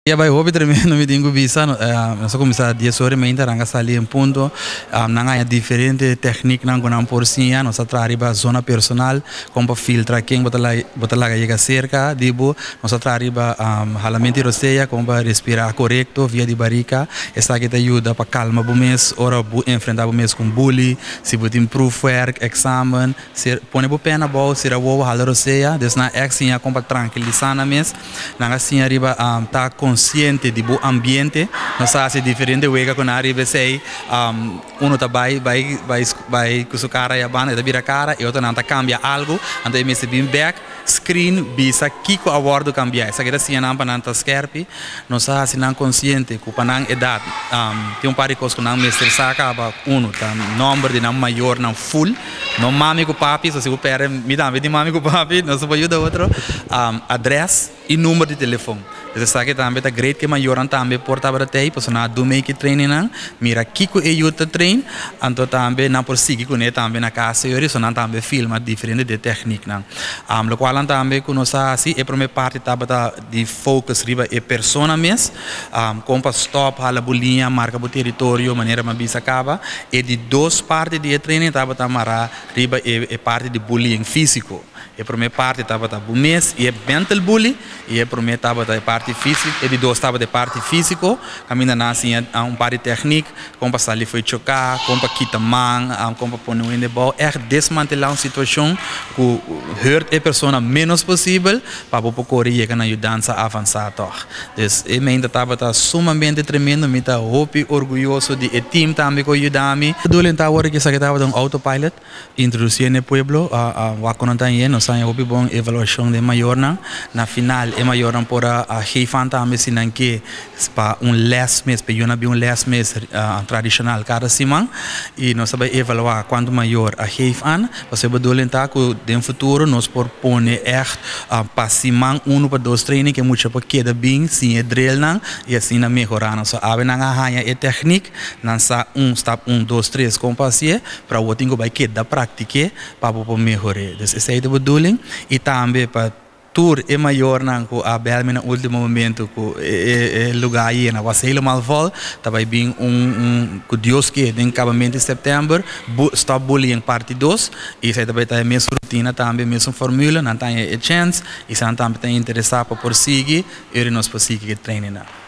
A bai hopi tremendo, mi tin ku bisa. Nos a kuminsá 10 or i mei, ranka sali en punto. Nan a diferente tékniknan ku nan por siña. Nos a traha riba zona personal, kon pa filtra ken bo ta laga yega serka di bo. Nos a traha riba halamentu di rosea, kon pa respirá korekto via di barika. Esaki ta yuda pa kalma bo mes ora bo enfrentá bo mes ku bully, si bo tin proefwerk, examen, pone bo pèn abou, sera wowo, hala rosea. Dus nan a siña kon pa trankilisá nan mes. Nan a siña riba ta konsiente di bo ambiente. Nos a hasi diferente wega ku nan riba esei. Uno ta bai bai bai bai ku su kara ya banda, e ta bira kara, e otro nan ta kambia algu, anto e mester bin bèk screen bisa kiko a wòrdu kambiá. Esaki ta siña nan pa nan ta skèrpi. Nos a hasi nan konsiente ku pa nan edat tin un par di kos ku nan mester sa kaba. Uno ta nòmber di nan mayornan full, no mami ku papi, so si bo pèrdè mi tambe tin mami ku papi, nos no por yuda otro. Adrès i number di telefòn. Esaki tambe ta great ku e mayornan tambe por tabata tei, pasobra nan a duna e training nan, mira kiko e yu ta train, anto tambe nan por sigui kuné tambe na kas ei, so nan tambe filma diferente di e tékniknan. Lokual nan tambe ku nos a hasi, e promé parti tabata di focus riba e persona mes, kon pa stòp, hala bo liña, marka bo teritorio, manera mi a bisa kaba. E di dos parti di e training tabata mará riba e parti di bullying físiko. E promé parti tabata bo mes i e mental bully, i e promé tabata e parti físiko, e di dos tabata e parti físiko, kaminda nan a siña un par di téknik, kon pa sali for di choká, kon pa kita man, kon pa pone un hende abou, ègt desmantelá un situashon ku hurt e persona menos posibel, pa bo por kore yega na yudansa avansá tòg. Dus e mainta tabata sumamente tremendo, mi ta hopi orguyoso di e team tambe ku a yuda mi. Bedoeling ta awor ku esaki tabata un autopilot, introdusí na e pueblo, wak ku nan ta hei, nos a haña hopi bon evaluashon di e mayornan. Na final e mayornan por a geef aan tambe si nan ke pa un lès mes, pa yunan bin un lès mes tradishonal kada siman, i nos ta bai evaluá kuantu mayor a geef aan, pasobra e bedoeling ta ku den futuro nos por pone ègt pa siman unu pa dos training ku e mucha por keda bin siña e drillnan i asina mehorá nan. So awe nan a haña e tèknik, nan sa un stap un, dos, tres kon pa hasié, pero awor tin ku bai keda praktik'é pa bo por mehor'é. Dus esei ta e bedoeling i tambe pa tur e mayornan ku a bèl mi na último momento ku e lugá yena was helemaal vol, ta bai bin un ku Dios ke den kabamentu di sèptèmber, Stop Bullying parti dos, i esei ta bai ta e mes rutina tambe, mesun formula, nan ta haña e chèns i si nan tambe ta interesá pa por sigui, eri nos por sigui ku e trainingnan.